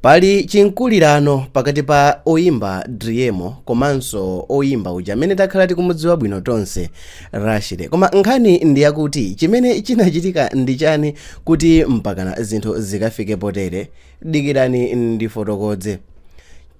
Pali chinkulirano pakati pa oyimba Driemo komanso oyimba uja amene takhala tikumudziwa bwino tonse, Rashley. Koma nkhani ndi yakuti chimene chinachitika ndi chani kuti mpakana zinthu zikafike potere? Dikirani ndifotokoze.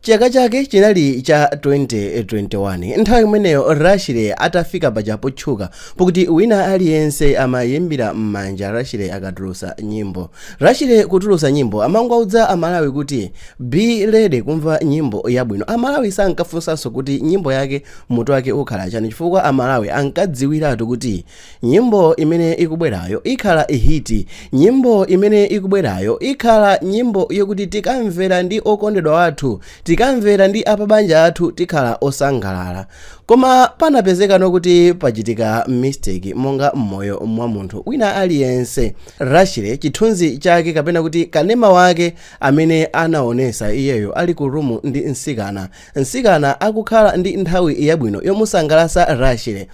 Chaka chake chinali cha 2021. Nthawi imeneyo Rashley atafika paja potchuka pokuti wina aliyense amayimbira m'manja Rashley akatulusa nyimbo. Rashley kutulusa nyimbo amangowauza Amalawi kuti be ready kumva nyimbo yabwino. Amalawi sankafunsanso kuti nyimbo yake mutu wake ukhala chani chifukwa Amalawi ankadziwiratu kuti Nyimbo imene ikubwerayo ikhala hit. Nyimbo imene ikubwerayo ikhala nyimbo yokuti tikamvera ndi okondedwa wathu, tikamvera ndi apabanja athu tikhala osangalala. Koma panapezekano kuti pachitika mistake monga mmoyo mwa munthu wina aliyense. Rashley chithunzi chake kapena kuti kanema wake amene anaonesa iyeyo ali ku room ndi msikana, msikana akukhala ndi nthawi yabwino yomusangalasa Rashley.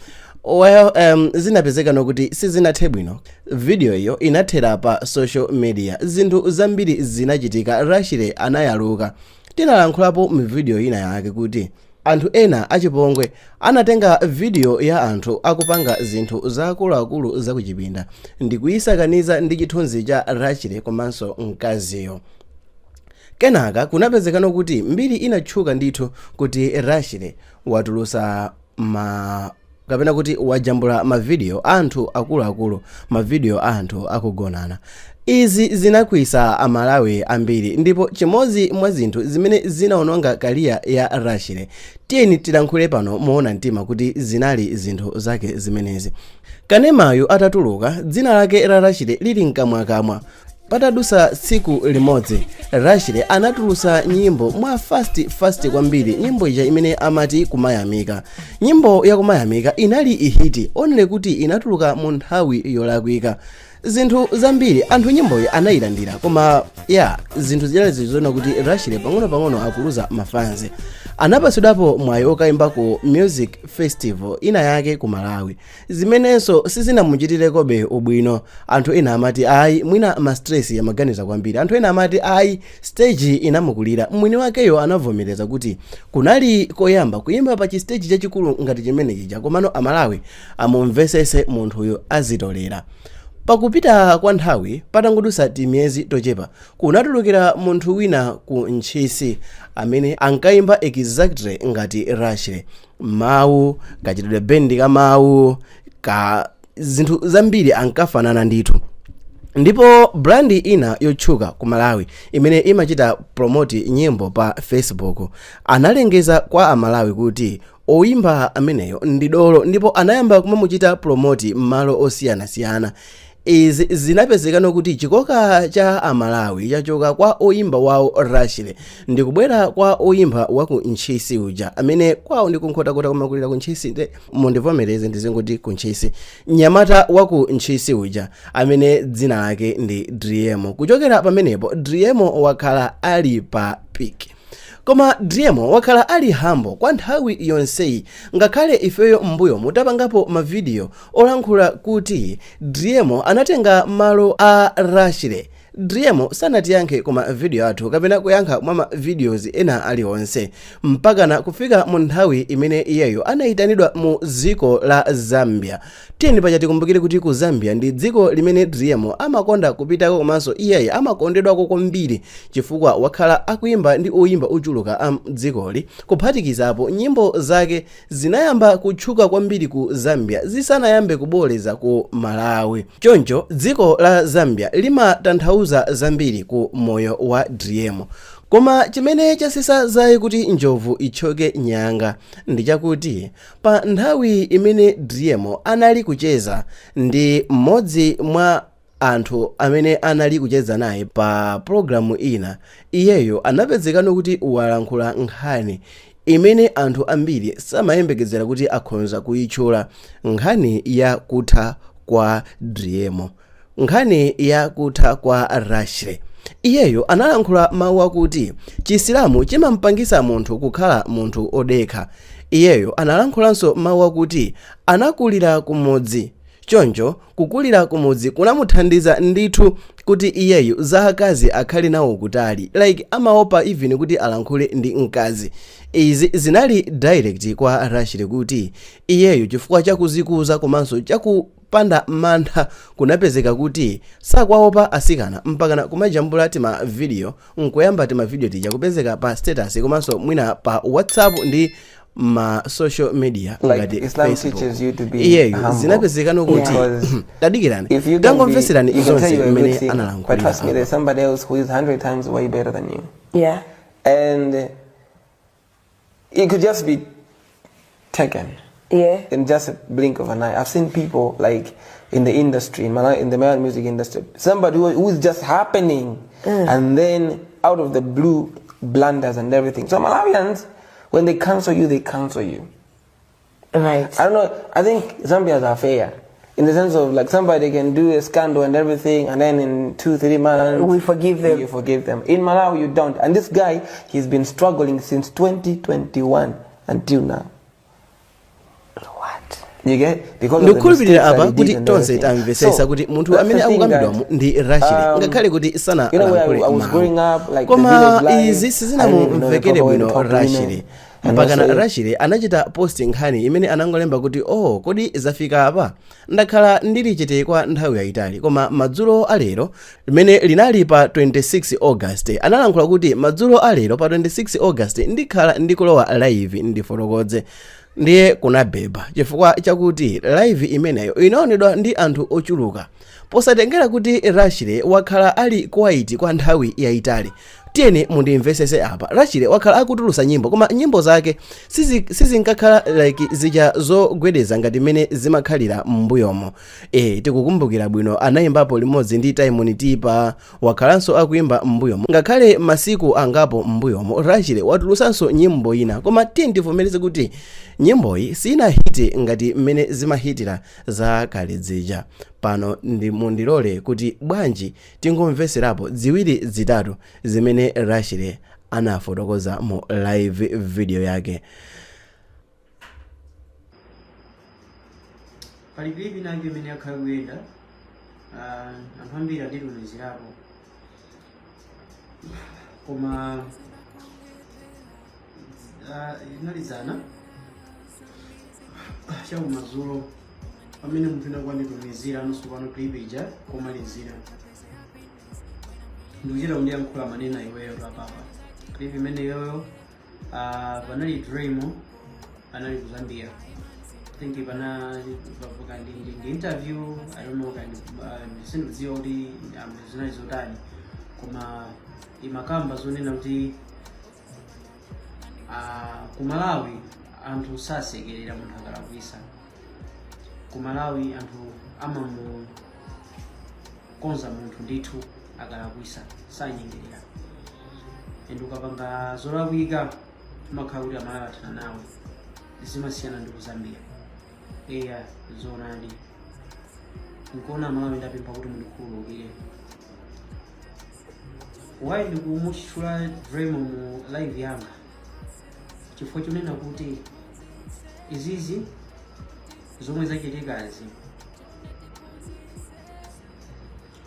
Well, zinapezekano kuti sizinathe bwino. Video iyo inathera pa social media. Zinthu zambiri zinachitika. Rashley anayaluka. Tinalankhulapo mu video ina yake kuti anthu ena achipongwe anatenga video ya anthu akupanga zinthu zaakuluakulu zakuchipinda ndikuyisakaniza ndi chithunzi cha Rashley komanso mkaziyo. Kenaka kunapezekano kuti mbiri inatchuka ndithu kuti Rashley watulusa ma kapena kuti wajambula mavidiyo a anthu akuluakulu, mavidiyo a anthu akugonana. Izi zinakwiyisa Amalawi ambiri ndipo chimodzi mwa zinthu zimene zinaononga career ya Rashley, tiyeni tilankhule pano moona mtima kuti zinali zinthu zake zimenezi. Kanemayu atatuluka, dzina lake la Rashley lili mkamwakamwa. Patadusa tsiku limodzi, Rashley anatulusa nyimbo mwa fast fast kwambiri, nyimbo ija imene amati Kumayamika. Nyimbo ya Kumayamika inali hit, only kuti inatuluka mu nthawi yolakwika. Zinthu zambiri anthu nyimboyi anayilandira, koma ya zinthu zinali zizoona kuti Rashley pang'ono-pang'ono akuluza mafans. Anapatsidwapo mwayi okayimba ku music festival ina yake ku Malawi, zimenenso sizinamuchitirekobe ubwino. Anthu ena amati ayi, mwina ma stress, amaganiza kwambiri. Anthu ena amati ayi, stage inamukulira. Mwini wakeyo anavomereza kuti kunali koyamba kuyimba pa chistage chachikulu ngati chimene chija, komano Amalawi amumvesese munthuyo, azitolera. Pakupita kwa nthawi, patangodusa timiyezi tochepa, kunatulukira munthu wina ku Ntchisi amene ankayimba exactly ngati Rashley. Mawu, kachitidwe, bend ka mawu, ka zinthu zambiri ankafanana ndithu. Ndipo brand ina yotchuka ku Malawi imene imachita promote nyimbo pa Facebook analengeza kwa Amalawi kuti oyimba ameneyo ndi dolo, ndipo anayamba kumamuchita promote m'malo osiyanasiyana. Izi zinapezekano kuti chikoka cha Amalawi chachoka kwa oyimba wawo Rashley ndikubwera kwa oyimba wa ku Ntchisi uja amene kwawo ndi kuNkhotakota koma kulira ku Ntchisi. Nde mundivomereze ndizingoti ku Ntchisi, mnyamata wa ku Ntchisi uja amene dzina lake ndi Driemo. Kuchokera pamenepo Driemo wakhala ali pa peak. Koma Driemo wakhala ali humble kwa nthawi yonseyi, ngakhale ifeyo m'mbuyomu tapangapo mavidiyo olankhula kuti Driemo anatenga malo a Rashley. Driemo sanatiyankhe ku mavidiyo athu kapena kuyankha mwa mavideos ena aliwonse mpakana kufika mu nthawi imene iyeyo anayitanidwa mu dziko la Zambia. Tiyeni paja tikumbukire kuti ku Zambia ndi dziko limene Driemo amakonda kupitako, komanso iyeyo amakondedwako kwambiri chifukwa wakhala akuyimba ndi oyimba ochuluka a mdzikoli, kuphatikizapo nyimbo zake zinayamba kutchuka kwambiri ku Zambia zisanayambe kuboleza ku Malawi. Choncho dziko la Zambia limatanthauza zambiri ku moyo wa Driemo. Koma chimene chasesa zaye kuti njovu ithyoke nyanga ndi chakuti pa nthawi imene Driemo anali kucheza ndi mmodzi mwa anthu amene anali kucheza naye pa pulogalamu ina, iyeyo anapezekano kuti walankhula nkhani imene anthu ambiri samayembekezera kuti akhonza kuyitchula, nkhani ya kutha kwa Driemo, nkhani ya kutha kwa Rashley. Iyeyo analankhula mawu akuti Chisilamu chimampangisa munthu kukhala munthu odekha. Iyeyo analankhulanso mawu akuti anakulira kumudzi. Choncho kukulira kumudzi kunamuthandiza ndithu kuti iyeyu za akazi akhale nawo kutali, like amaopa even kuti alankhule ndi mkazi. Izi zinali direct kwa Rashley kuti iyeyu chifukwa chakuzikuza komanso chakupanda mantha kunapezeka kuti sakwaopa asikana mpakana kumajambula tima video nkuyamba tima video tija kupezeka pa status komanso mwina pa WhatsApp ndi ma social media Like ngati Islam Facebook. teaches you to be Iyeyu humble. zinapezekano kuti Because tadikirani, if you can be, tangomveserani you can tell zonse you're a good mmene singer, but analankhulira trust me, apa. there's somebody else who is 100 times way better than you. And it could just be taken in just a blink of an eye. I've seen people like in the industry, in the Malawian music industry, somebody who is just happening, and then out of the blue, blunders and everything. So Malawians, when they cancel you, they cancel you. I don't know. I think Zambians are fair in the sense of like somebody can do a scandal and everything, and then in 2-3 months We forgive them. You forgive them. In Malawi, you don't. And this guy, he's been struggling since 2021 until now. What? You get? Because of the Ndikukhulupirira mistakes apa that he kuti did and tonse everything. tamvetsetsa So, kuti munthu that's amene the thing akukambidwamo that, ndi Rashley, ngakhale kuti you know, where sanalankhule I was growing mawu. up, like the Koma village life, izi I didn't even know the sizinamumvekere proper way to bwino talk to women. Rashley And mpakana also, Rashley anachita post nkhani imene anangolemba kuti, oh, kodi zafika apa? Ndakhala ndili chete kwa nthawi yayitali, koma madzulo alero, limene linali pa 26 August, analankhula kuti madzulo alero pa 26 August ndikhala ndikulowa live ndifotokoze. Ndiye kunabeba chifukwa chakuti live imeneyo inaonedwa ndi anthu ochuluka, posatengera kuti Rashley wakhala ali quiet kwa nthawi yayitali. Tiyeni mundimvesese apa. Rashley wakhala akutulusa nyimbo, koma nyimbo zake sizinkakhala like zija zogwedeza ngati mmene zimakhalira m'mbuyomo. Tikukumbukira bwino anayimbapo limodzi ndi Timon Tipa, wakhalanso akuyimba m'mbuyomo. Ngakhale masiku angapo m'mbuyomo Rashley watulusanso nyimbo ina, koma tiye tivomereze kuti nyimboyi sinahite ngati mmene zimahitira za kale zija. Pano ndi mundilole kuti bwanji tingomveserapo ziwiri zitatu zimene Rashley anafotokoza mu live video yake. Pali clip inake imene yakhala kuyenda, anthu ambiri anditumizirapo, koma inali dzana chakumadzulo pamene munthu ina kwanditumizira anonso pano clip ija komalizira ndikuchita kundiyankhula manena iweyo apapa. Clip imeneyoyo, panali Driemo anali ku Zambia. I think pana kandi ndi interview, I don't know, kandi sindikudziwa kuti zinali zotani, koma imakamba zonena kuti ku Malawi anthu sasekerera munthu akalakwisa. Ku Malawi anthu amamukonza munthu ndithu akalakwisa, sanyengerera, and ukapanga zolakwika umakhala kuti Amalawi athana nawe. Zimasiyana ndi ku Zambia. Eya, zoonadi, nkuona Amalawi ndapempha kuti mundikhululukire. Why ndikumutchula Driemo mu live yanga? Chifukwa chonena kuti izizi zomwe zachitikazi,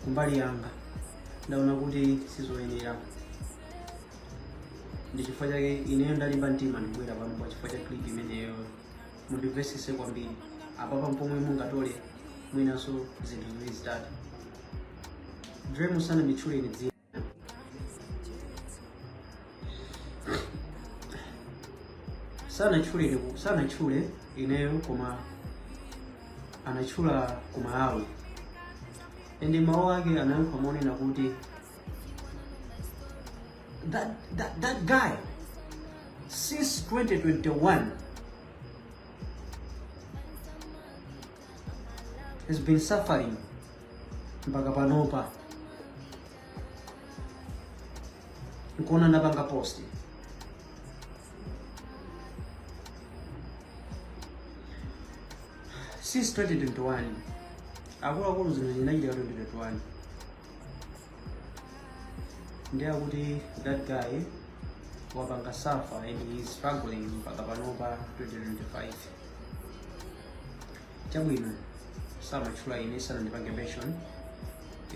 kumbali yanga ndaona kuti sizoyenera. Ndi chifukwa chake ineyo ndalimba mtima ndikubwera pano pa chifukwa cha clip imeneyo. Mundimvesese kwambiri apapa, pomwe mungatole mwinanso zinthu ziwiri zitatu. Driemo sananditchule ine dzina, sanatchule sanatchule ineyo, koma anatchula ku Malawi, and mawu ake anayankha monena kuti that guy since 2021 has been suffering mpaka panopa. Nkuona ndapanga post. Since 2021, akuluakulu, zinthu zinachitika 2021, ndiye akuti that guy wapanga suffer and he is struggling mpaka panopa 2025. Chabwino, Samatchula ine, sanandipange mention,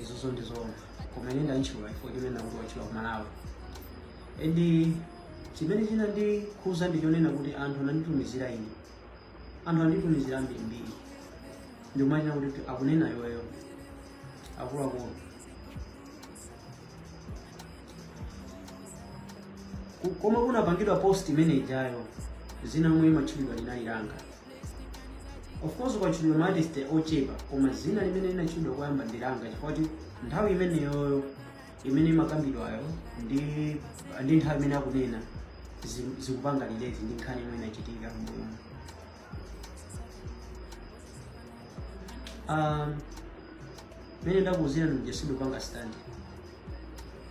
izozo ndizoona, koma ine ndantchula ifo chimene kuti watchula ku Malawi. And chimene chinandikhuza ndi chonena kuti anthu ananditumizira ine, anthu anditumizira ambirimbiri, ndikumachita kuti akunena iweyo, akuluakulu. Koma kunapangidwa post imene ijayo, zina yomwe imatchulidwa linali langa. Of course kwatchulidwa ma artist ochepa, koma zina limene linatchulidwa koyamba ndi langa, chifukwa kuti nthawi imeneyoyo imene imakambidwayo ndi nthawi imene akunena zikupanga relate ndi nkhani imene inachitika m'mbuyomo. Mene ndakuuzira ndikuja, sindikupanga stand.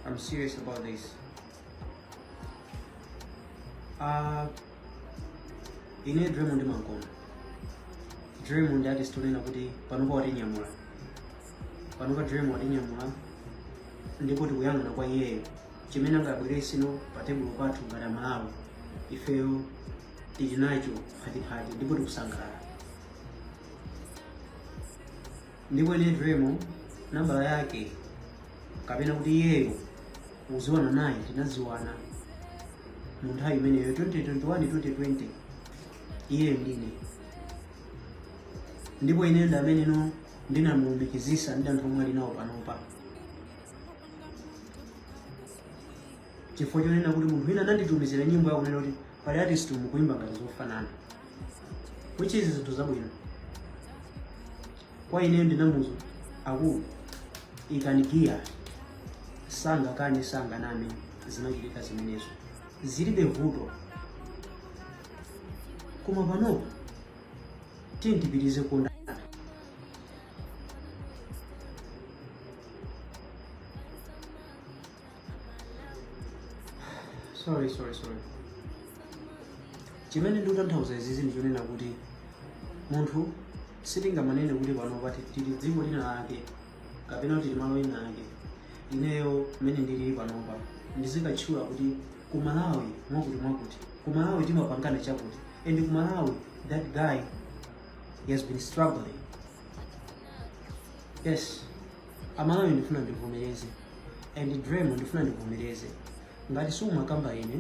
I'm serious about this. Ine Driemo ndimankonda. Driemo ndi artist onena kuti panopa watinyamula, panopa Driemo watinyamula, ndipo tikuyang'ana kwa iyeyo chimene angabwereseno pa tebulo pathu ngati Amalawi. Ifeyo tili nacho phatiphati ndipo tikusangalala. Ndipo ine Driemo nambala yake, kapena kuti iyeyo kuziwana naye, tinaziwana mu nthawi imeneyo 2021, 2020, iyeyo ndine. Ndipo ine ndi ameneno ndinamulumikizisa ndi anthu omwe ali nawo panopa, chifukwa chonena kuti munthu wina ananditumizira nyimbo yakunena kuti pali artist mukuimba ngati zofanana, which is zinthu zabwino kwa ineyo. Ndinamuza akulu, ikani giya, sangakane, sanganame, zinachitika zimenezo, zilibe vuto. Koma panopa tiye tipitirize kuondana. Sorry, sorry, sorry. Chimene ndikutanthauza izizi ndichonena kuti munthu sitingamanene kuti panopa tili dziko lina lake kapena kuti tili malo ina ake. Ineyo mmene ndilili panopa ndizikatchula kuti ku Malawi mwakuti mwakuti, ku Malawi timapangana chakuti, and ku Malawi that guy, he has been struggling. Yes, Amalawi, ndifuna ndivomereze, and Driemo, ndifuna ndivomereze, ngati sumakamba ine,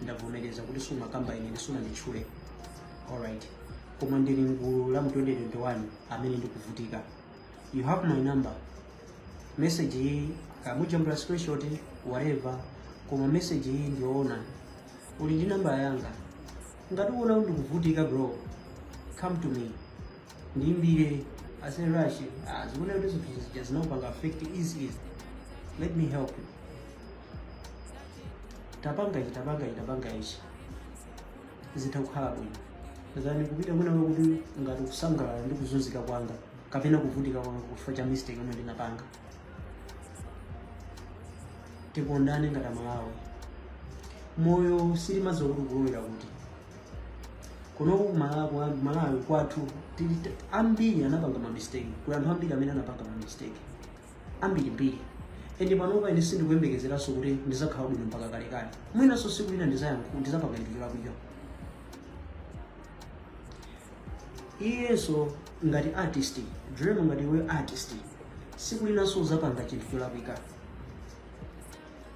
ndavomereza kuti sumakamba ine, ndisunanditchule, alright, koma ndili mgulu la mu 2021 amene ndikuvutika. You have my number. Message iyi kamujambula screenshot, whatever, koma message iyi ndiyoona. Uli ndi namba yanga. Ngati uona kuti ndikuvutika, bro, come to me, ndiimbire, ase Rash, ah, zikuona kuti zinthu zija zinakupanga affect easy easy, let me help you, tapanga ichi, tapanga ichi, tapanga ichi, zitha kukhala bwino. Zani kupita mwina kuti ngati kusangalala ndi kuzunzika kwanga kapena kuvutika kwanga kufa cha mistake yomwe ndinapanga. Tikondane ngati Amalawi. Moyo silimadziwa kuti kulowera kuti. Kunoku kumalawi, Malawi kwathu, tili ambiri anapanga ma mistake. Kuli anthu ambiri amene anapanga ma mistake ambirimbiri. And panopa ine sindikuyembekezeranso kuti ndizakhala bwino mpaka kalekale. Mwinanso siku lina ndizayankhu, ndizapanga chinthu cholakwika. Iyenso ngati artist Driemo, ngati iwe artist, siku linanso uzapanga chinthu cholakwika,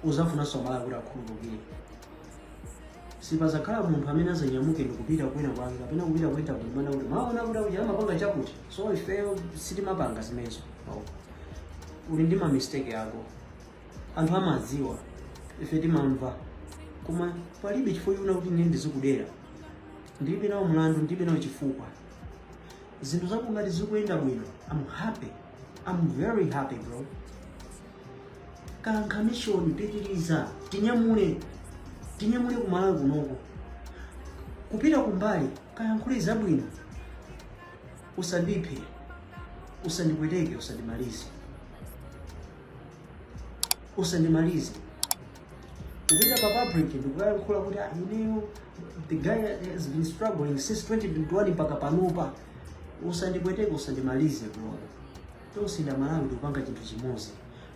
uzafunanso Amalawi kuti akhululukire. Sipazakhala munthu amene azanyamuke ndikupita kwina kwake kapena kupita ku interview mana kuti maona kuti akuti amapanga chakuti, so ifeyo sitimapanga zimenezo. No. Uli ndi ma mistake yako, anthu amadziwa, ife timamva, koma palibe chifukwa chona kuti ine ndizikudera. Ndilibe nawo mlandu, ndilibe nawo chifukwa. Zinthu zako ngati zikuyenda bwino, I'm happy, I'm very happy, bro. Kankha mission, pitiriza, tinyamule, tinyamule kumalawi kunoko, kupita kumbali, kayankhule zabwino. Usandiphe, usandipweteke, usandimalize, usandimalize. Kupita pa public ndikuyankhula kuti, "Ah, ineyo the guy has been struggling since 2021 mpaka panopa." Usandipweteke, usandimalize, bro. Tonse ndi Amalawi, tikupanga chinthu chimodzi.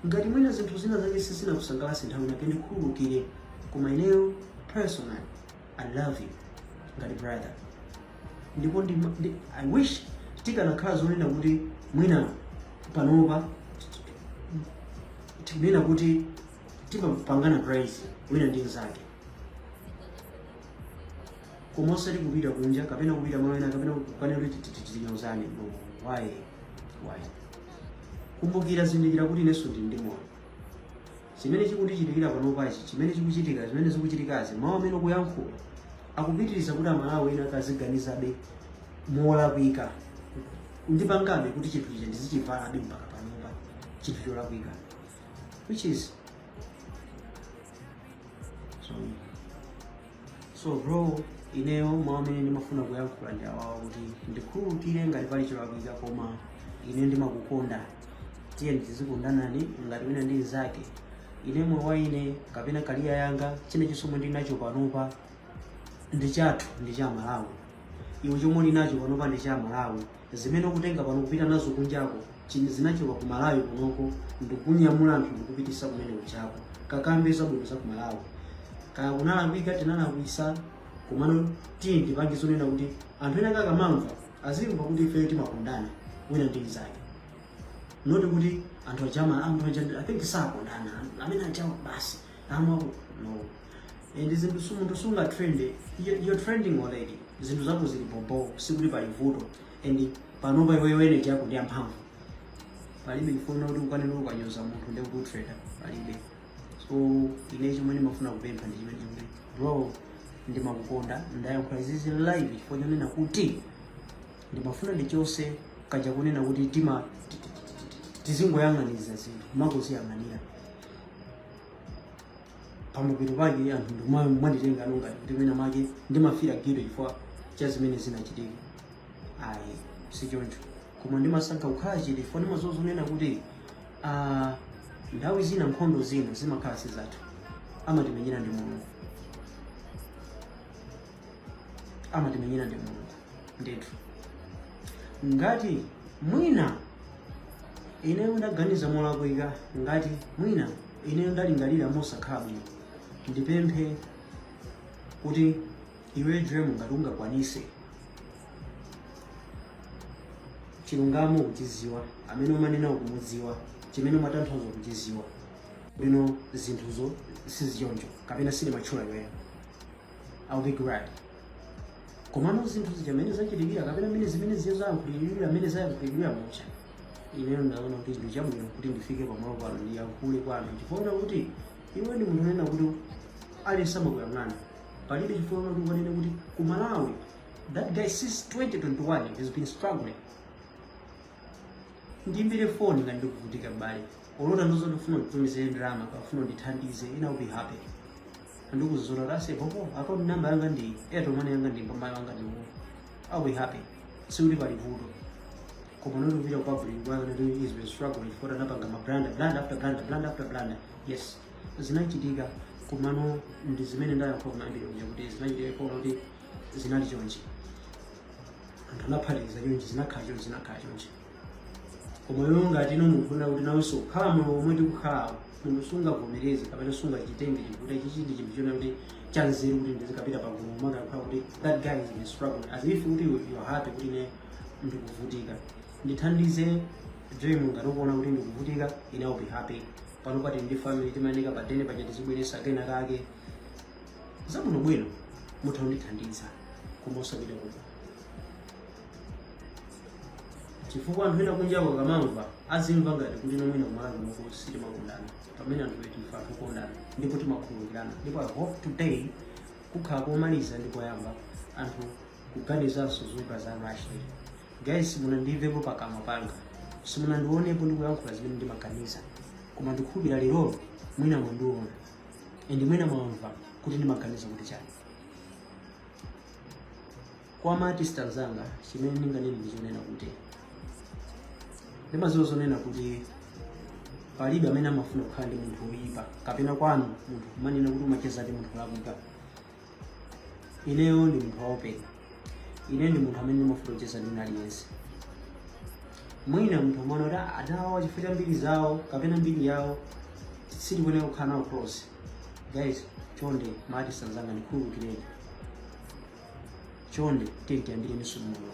Ngati mwina zinthu zina zake sizinakusangalatse nthawi inake, ndikhululukire, koma ineyo personally I love you ngati brother. Ndipo I wish Tikanakhala zonena kuti mwina panopa tikunena kuti timapangana praise wina ndi nzake, koma osati kupita kunja kapena kupita malo ena kapena kukanena kuti tinyozane. No, why? Why? Kumbukira, zindikira kuti inenso ndili ndi moyo. Chimene chikundichitikira panopachi, chimene chikuchitika, zimene zikuchitikazi, mawu amene ukuyankhula akupitiriza kuti Amalawi ena akaziganizabe molakwika, ndipangabe kuti chinthu ichi ndizichivalabe mpaka panopa, chinthu cholakwika, which is so bro, ineyo mawu amene ndimafuna kuyankhula ndi awawa, kuti ndikhululukire ngati pali cholakwika, koma ine ndimakukonda. Tiye tizikondanani ngati wina ndi nzake. Ine moyo wa ine kapena career yanga, chine chomwe ndili nacho panopa ndi chathu, ndi cha Malawi. Iwe chomwe uli nacho panopa ndi cha Malawi. Zimene ukutenga pano kupita nazo kunjako zinachoka ku Malawi kunoko, ndikunyamula anthu ndikupitisa kumene kuchako, kakambe zabwino za ku Malawi. Kaya kunalakwika, tinalakwisa, komano tiye ndipange zonena kuti anthu ena kakamamva azimva kuti ifeyo timakondana wina ndi nzake, not kuti anthu ajama, anthu aja, I think sakondana amene ajawa basi amwako, no. And zinthu munthu sunga trend, you're trending already, zinthu zako zili bobo, sikuti pali vuto. And panopa iweyo energy yako ndi yamphamvu, palibe chifukwa kuti ukanena ukanyoza munthu ndi kuti utrenda, palibe. So ine chomwe ndimafuna kupempha ndi chimene chikuti, bro, ndimakukonda. Ndayankhula izizi live chifukwa chonena kuti ndimafuna ndichose kaja kunena kuti tima tizingoyang'aniza zinthu, makuziyang'anira pamapeto pake anthu ndimanditenga ngati kuti mwina make ndimafira guilty chifukwa cha zimene zinachitika. Ayi, sichoncho, koma ndimasankha kukhala chete chifukwa ndimadziwa zonena kuti, ah, nthawi zina nkhondo zina zimakhala sizathu, amatimenyera ndi Mulungu, amatimenyera ndi Mulungu ndithu. Ngati mwina ineyo ndaganiza molakwika, ngati mwina ineyo ndalingalira mosakhala bwino, ndipemphe kuti iwe Driemo, ngati ungakwanise, chilungamo kuchiziwa, amene umanena ukumudziwa, chimene umatanthauza kuchiziwa bwino, zinthuzo sizichoncho kapena silimatchula iweyo, I'll be glad. Komano zinthu zija mmene zachitikira kapena mmene zimene ziyo zayankhulidwira, mmene zayankhulidwira mucha, ineyo ndaona kuti ndi chabwino kuti ndifike pamalo pano ndiyankhule kwa anthu, chifukwa kuti iwe ndi munthu unena kuti aliyense amakuyang'ana. Palibe chifukwa kuti ukanene kuti ku Malawi that guy since 2021 has been struggling. Ndimbire foni ngati ndikuvutika, m'bale, olota ndizo ndifuna nditumizire ndalama, kafuna ndithandize, ine I'll be happy. Ndikuzona rase popo, account number yanga ndi Airtel Money yanga ndi mbamba yanga ndi uwo, I'll be happy, sikuti pali vuto. Koma not kupita ku public kwanza kuti he's been struggling for anapanga ma blunder, blunder after blunder, blunder after blunder. Yes, zinachitika, komano ndi zimene ndayankhula kumayambiriro kuja kuti zinachitika pona kuti zinali chonchi, anthu anaphatikiza chonchi, zinakhala chonchi, zinakhala chonchi. Koma iwe ngati ino munthu una kuti nawenso kukhala moyo omwe tikukhalawo, munthu sungavomereze kapena sungachitenge chinthu kuti ichichi ndi chinthu chona kuti chanzeru kuti ndizikapita pagulu umakankhula kuti that guy is been struggling, as if kuti you are happy kuti ine ndikuvutika. Ndithandize Driemo ngati ukuona kuti ndikuvutika, ine I'll be happy. Pano pati ndi family, timayeneka padene paja tizibweresa kena kake zabwinobwino, mutha kundithandiza, koma osapita kuko, chifukwa anthu ena kunjako akamamva azimva ngati kuti nomwina kumalawi kunoko sitimakondana, pamene anthu tifa tikukondana ndipo timakhululukirana. Ndipo I hope today kukhala komaliza ndi koyamba anthu kuganizanso zoyipa za Rashley. Guys, simunandimvepo pakamwa panga, simunandionepo ndikuyankhula zimene ndimaganiza, koma ndikhulupirira lerolo mwina mwandiona and mwina mwamva kuti ndimaganiza kuti chani. Kwa ma artist anzanga, chimene ndinganene ndichonena kuti ndimadziwa zonena kuti palibe amene amafuna kukhala ndi munthu woyipa kapena kwanu munthu kumanena kuti umacheza ndi munthu wolakwika. Ineyo ndi munthu wa open, ine ndi munthu amene ndimafuna kucheza ndi wina aliyense. Mwina munthu amaona kuti, "Ah, adawa chifukwa cha mbiri zawo kapena mbiri yawo sitikuyenera kukhala nawo close." Guys, chonde, ma artist anzanga, ndikhululukireni chonde, tiye tiyambireninso moyo.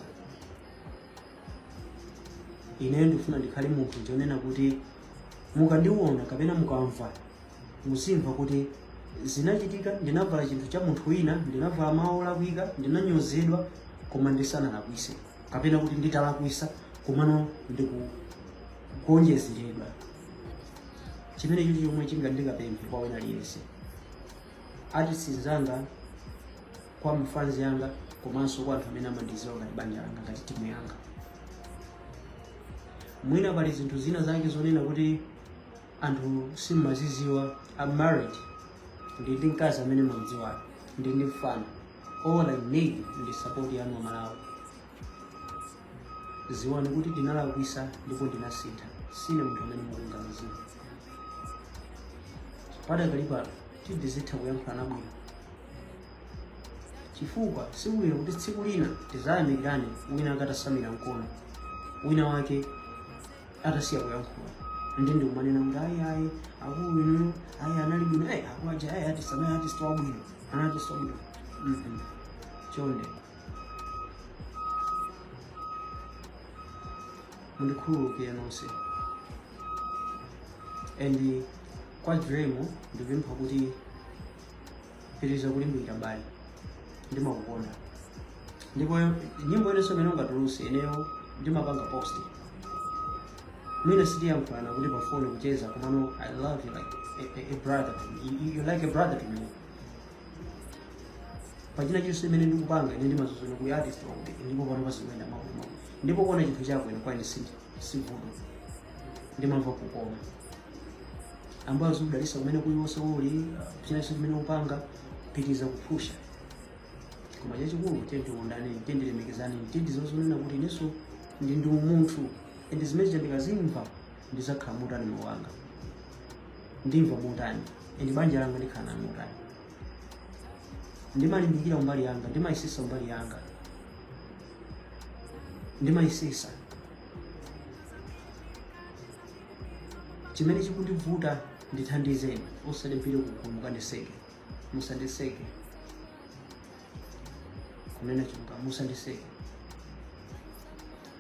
Ineyo ndikufuna ndikhale munthu chonena kuti mukandiona kapena mukamva, muzimva kuti zinachitika, ndinavala chinthu cha munthu wina, ndinavala mawu olakwika, ndinanyozedwa, koma ndisanalakwise, kapena kuti nditalakwisa, komano ndikugonjezeredwa. Chimene chicho chomwe chingandikapemphe kwa wina aliyense, artist nzanga, kwa mafans yanga, komanso kwa anthu amene amandiziwa ngati banja langa, ngati timu yanga. Mwina pali zinthu zina zake zonena kuti anthu simmaziziwa. I'm married, ndi mkazi amene mamudziwayo, ndi mfana. All I need ndi support yanu Amalawi. Ziwani kuti ndinalakwisa ndipo ndinasintha, sine munthu amene mukunganizira. Padakali pano tizitha kuyankhulana bwino, chifukwa sikubwino kuti tsiku lina tizayamikirane wina akatasamira mkono, wina wake atasiya kuyankhula, ndikumanena kuti ayi, ayi, akulu inu, ayi, anali bwino, ayi, akulu aja, ayi, artist amene artist wabwino, ana artist wabwino. Chonde mundikhululukire nonse. And kwa Driemo ndipempha kuti pitiriza kulimbikira bali, ndimakukonda. Ndipo nyimbo inenso imene ungatuluse, ineyo ndimapanga post. Mwina sitiyankhulana kuti pa phone kucheza, komano I love you like a brother to me. You like a brother to me. Pachina chilichonse imene ndikupanga, ine ndimazuzuna kuli artist wakuti, ndipo pano pazikuyenda mwakuti, ndipo kuona chinthu chako ine kwa ine sivuto, ndimamva kukoma. Ambuye azikudalitsa kumene kuliwonse uli, china chonse chimene upanga, pitiriza kupusha. Koma chachikulu, tiye tikondane, tiye tilemekezane, tiye tizozonena kuti inenso ndi umunthu. And zimene ndikazimva, ndizakhala motani moyo wanga, ndimva motani, and banja langa ndikhala nalo motani? Ndimalimbikira umbali yanga, ndimayisisa umbali yanga, ndimayisisa. Chimene chikundivuta, ndithandizeni, osati mpite kugulu mukandiseke. Musandiseke, kunena chilungamo, musandiseke.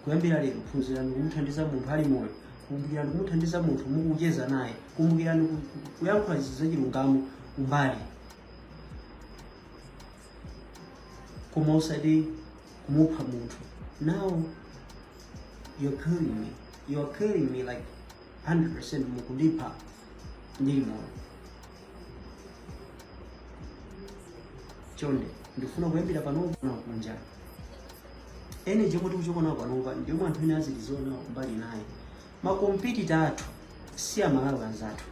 Kuyambira lero, phunzirani kumuthandiza munthu ali moyo, kumbukirani kumuthandiza munthu mukucheza naye, kumbukirani kuyankhula zinthu zachilungamo umbali, koma osati kumupha munthu. Now you're killing me, you're killing me like 100%. Mukundipha ndili moyo. Chonde, ndifuna kuyambira panopa na kunja energy yomwe tikuchoka nawo panopa, ndiyomwe anthu ena azitiziwa nawo kumbali naye. Macompetitor athu si Amalawi anzathu,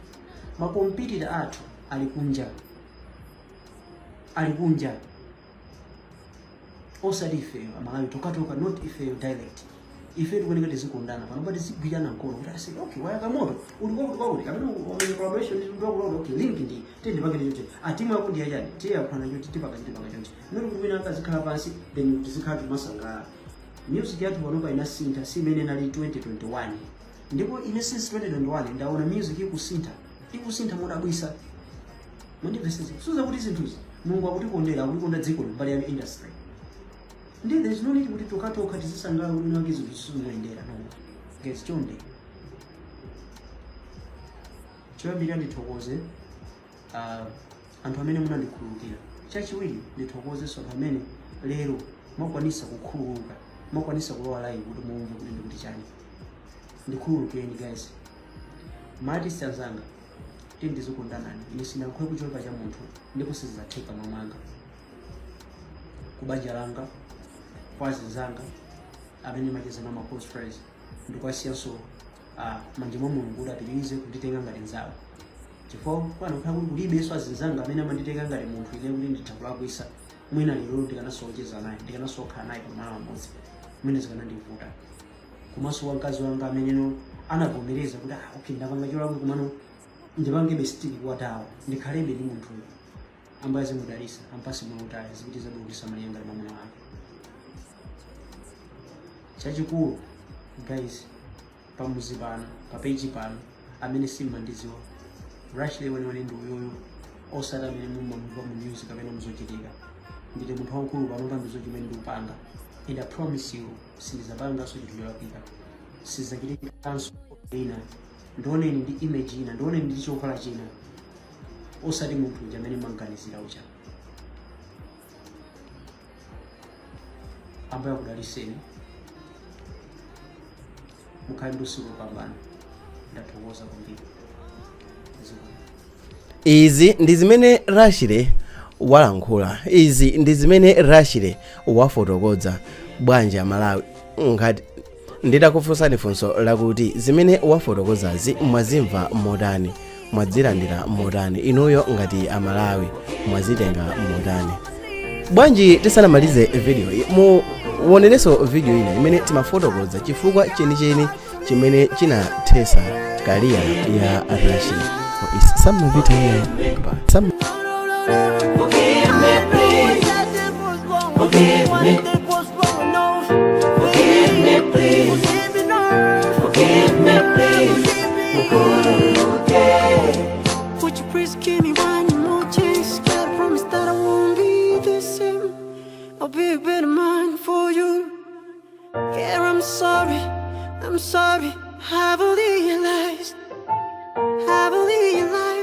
macompetitor athu ali kunja, ali kunja, osati ifeyo Amalawi tokatoka, not ifeyo direct. Ife tikuoneka tizikondana panopa, tizigwirana mkono kuti ase, okay, wayaka moto uli kwakuti kwakuti, kapena wamenya collaboration ndi kwakuti, okay, link ndi tiye ndipange ndi chonche, a timu yako ndi yachani, tiye yakhwana chonchi, tipanga tipanga chonchi, not kuti wina akazikhala pansi, then tizikhala timasangalala. Music yathu panopa inasintha, si imene inali 2021. Ndipo ine since 2021 ndaona music ikusintha, ikusintha modabwisa. Mwandimvesesa? Suza kuti zinthuzi Mulungu akutikondera, akutikonda dziko mbali ya industry. Ndi there is no need kuti tokatoka tizisangalala kuti wake zinthu sizimuyendera. No guys, chonde, choyambirira ndithokoze anthu amene munandikhululukira. Chachiwiri, ndithokozenso anthu amene lero mwakwanisa kukhululuka, mwakwanisa kulowa live kuti mumve kuti ndikuti chani. Ndikhululukireni guys, maartist anzanga, tiye ndizikondanani. Ine sinankhoe kuchoka cha munthu, ndipo sizidzatheka mwamwanga, kubanja langa, kwa azinzanga amene macheza na ma close friends. Ndikwasiyanso manja mwa Mulungu kuti apitirize kunditenga ngati nzawo, chifukwa kwanakhala kuti kulibenso azinzanga amene amanditenga ngati munthu ine kuti nditha kulakwisa, mwina lero ndikanasocheza naye, ndikanasokhala naye pamalo amodzi, mwina zikanandivuta. Komanso wamkazi wanga ameneno anavomereza kuti, ah, okay, ndapanga cholakwa, komano ndipangebe stick kwatawo, ndikhalebe ndi munthuyo. Ambuye azimudalisa, ampase moyo utali, azipitiza bwino kusamalira ngati mwamuna wake. Chachikulu guys, pamuzi pano, pa page pano, amene simmandiziwa, Rashley weniweni ndi uyoyo, osati amene mumamva mu news kapena muzochitika. Ndine munthu wamkulu pano, pandizo chimene ndikupanga, and I promise you, sindizapanganso chinthu cholakwika. Sizachitikanso ina. Ndioneni ndi image ina, ndioneni ndi chovala china, osati munthu uja amene mmaganizira uja. Ambuye akudaliseni, mukhale ndi usiku wopambana. Ndathokoza kwambiri. Zikomo. Izi ndi zimene Rashley walankhula. Izi ndi zimene Rashley wafotokoza. Bwanji Amalawi, ngati nditakufunsani funso lakuti zimene wafotokozazi mwazimva motani, mwazilandira motani, inuyo ngati Amalawi mwazitenga motani? Bwanji tisanamalize video iyi muonerenso video ina imene timafotokoza chifukwa chenicheni chimene chinathesa career ya Rashley. Sam Mavita here. Sam. Forgive me, please. Forgive me. Forgive me, please. Forgive me, please. Would you please give me one more chance? Can't promise that I won't be the same. I'll be a better man for you. Yeah, I'm sorry, I'm sorry. I've realized, I've realized.